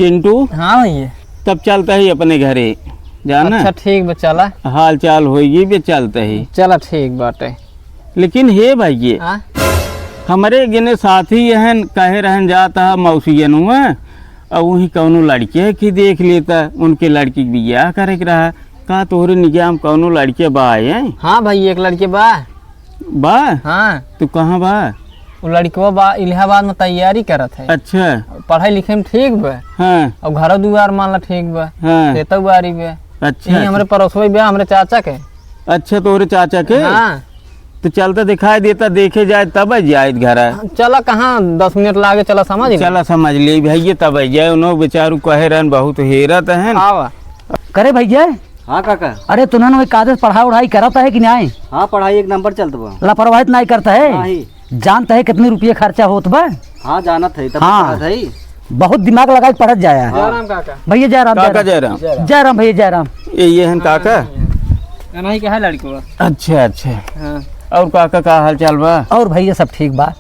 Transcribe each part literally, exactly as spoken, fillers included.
चिंटू। हाँ भैया। तब चलता ही अपने घरे, जाना? अच्छा, ठीक बा, चला। हाल चाल होइगी बे, चलता ही। चला, ठीक बाटे। लेकिन हे भैया, हाँ? हमरे गिने साथी यहन कहे रहन जाता है मौसी जनुआ, और वहीं कौनो लड़के है कि देख लेता, उनके लड़की के बियाह करे के रहा। का तोहरे निगाह में कौनो लड़के बा है? हाँ भाई, एक लड़के बा। बा? हाँ। तू कहाँ बा? वो लड़कवा बा, इलाहाबाद में तैयारी करत है। अच्छा। पढ़ाई लिखे में ठीक बा। हाँ। और घरो दुआर मान ला ठीक बा। हाँ। खेतो बाड़ी बा। अच्छा, यही अच्छा। हमरे पड़ोसवे बा, हमरे चाचा के। अच्छा, तोहरे चाचा के? हाँ। तो चलता दिखाई देता, देखे जाए तब जाए घर। चला, कहाँ दस मिनट लागे, चला समझ ले। चला समझ ले भैया, तब जाए। उन्हों बेचारू कहे रहन, बहुत हेरत हन। आवा। करे भैया। हाँ काका। अरे तुन्हन वो कायदे से पढ़ाई उढ़ाई करत है कि नाहीं? हाँ, पढ़ाई एक नंबर चलत बा। लापरवाही तो नाहीं करत है? नाहीं। जानत है कितने रुपये खर्चा होत बा? हाँ, जानत है, तब हाँ। पढ़त है। बहुत दिमाग लगा के पढ़त जाया। हाँ। जयराम काका। भैया जयराम, काका जयराम। जयराम। जयराम भैया जयराम। ये, ये हन काका? हाँ, नहीं कहा लड़को। अच्छा, अच्छा। हाँ। और काका का हाल चाल बा? और भैया सब ठीक बा।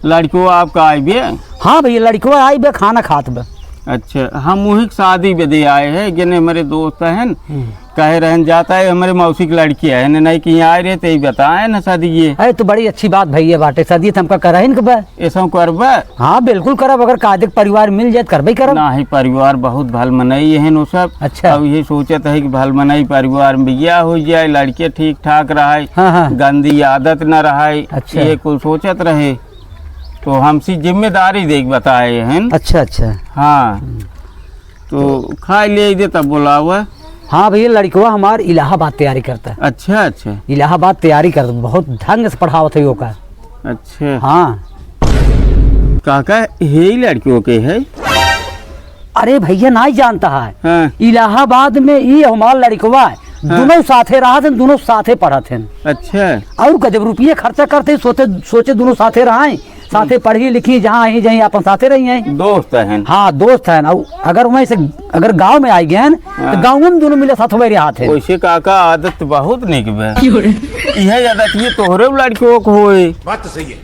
लड़को आपका आई बे? हाँ भैया, लड़को आई बे, खाना खात बे। अच्छा, हम वही के शादी बदे आए हैं, जने हमारे दोस्त हैं, हम्म। कहे रहन जाता है, हमरे मौसी के लड़की है, ने नहीं कि यहाँ आए रहे, तो यही बताए न सदिये। अरे, तो बड़ी अच्छी बात भैया बाटे, सदिये तो हमका करहिन के बा। ऐसा करबा? हाँ, बिल्कुल करब, अगर कायदे के परिवार मिल जाए, तो करबे करब। नाही, परिवार बहुत भल मनई है नो सब। अच्छा। अब ये सोचत है कि भल मनई परिवार में बियाह हो जाए, लड़के ठीक ठाक रहे, हाँ, हाँ। गंदी आदत न रहे, अच्छा। ये कुल सोचत रहे, तो हमसे जिम्मेदारी देख बताए हैं। अच्छा, अच्छा। हाँ। हम्म। तो खाए ले दे तब बोलावा। हाँ भैया, लड़कवा हमार इलाहाबाद तैयारी करता है। अच्छा, अच्छा। इलाहाबाद तैयारी करता, बहुत ढंग से पढ़ावत है ओका। अच्छा। हाँ। काका, हे ही लड़कियों के है? अरे भैया, नाहीं जानता है। हाँ। इलाहाबाद में ई हमार लड़कवा है, हाँ। दोनों साथे रहत हैं, दोनों साथे पढ़त हैं। अच्छा। और का, जब रुपये खर्चा करते, सोचे, सोचे दोनों साथे रहे, साथे पढ़ी लिखी, जहाँ आई जाई, अपन साथे रही हैं। दोस्त हैं। हाँ, दोस्त हैं। और अगर वहीं से, अगर गाँव में आई गए हैं, हाँ। तो गाँव में दोनों मिले साथ में रहत हैं। वैसे काका, आदत बहुत निक बा। क्यों रे? यह आदत ये तोहरे लड़कियों को होए। बात तो सही है।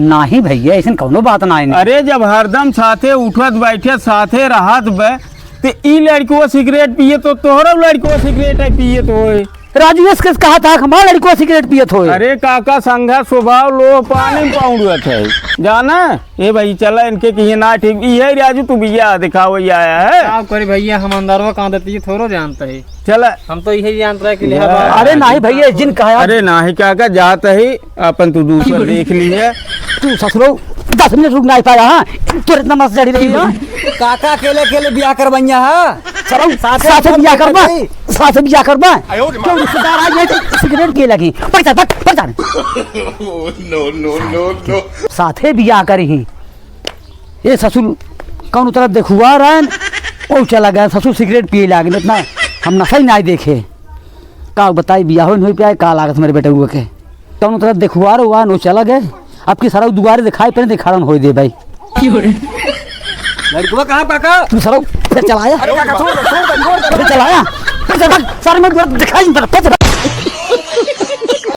नाही भैया, ऐसन कौनो बात नाही। अरे, जब हरदम साथे उठत बैठत, साथे रहत बे, ते ई लड़को सिगरेट पिए तो तोहरो लड़को सिगरेट है पिए तो होए। राजू, एस किस कहा था हमार लड़को सिगरेट पियत होए? अरे काका, संघा स्वभाव लो पानी में पाउंडत है, जाना? ए भाई, चला इनके कहिए ना ठीक, ई है राजू, तू बिया दिखावे आया है। का करी भैया, हम अंदरवा का आदत ये थोड़ो जानते हैं। चला। हम तो यही जानते हैं कि लिहाजा अरे नाही भैया, जिन कहा। अरे नाही काका, जात है, अपन तू दूसर देख ली है। तू ससुरो दस मिनट रुक नाही पाया, हाँ? तू इतना मस्त चढ़ी रही है। काका अकेले अकेले बियाह करवैया है। चलो, साथे साथे बियाह करबा, साथे बियाह करबा। आयो रे माँ। क्यों रिश्तेदार आ गए थे, सिगरेट पिए लगी। पड़ जा, पड़, पड़ जा। No, no, no, no। साथे बियाह करी ही। ए ससुर, कौन तरफ देखुआ रहन, ओ चला गया ससुर, सिगरेट पिए लागे। इतना हम नशा ही नाही देखे। का बताई, बियाह हो नहीं पाए, का लागत मेरे बेटे हुए के। कौन तरफ देखुआ रहा हुआ, नो चला गए। अब की सारा दुआरे दिखाई पड़े, दिखाड़न होई दे भाई। लड़कवा कहाँ काका? तू सारा फिर चलाया। अरे काका, छोड़ दे, छोड़ दे, छोड़ दे। फिर चलाया। फिर चला, सारे में दुआरे दिखाई नहीं पड़ता।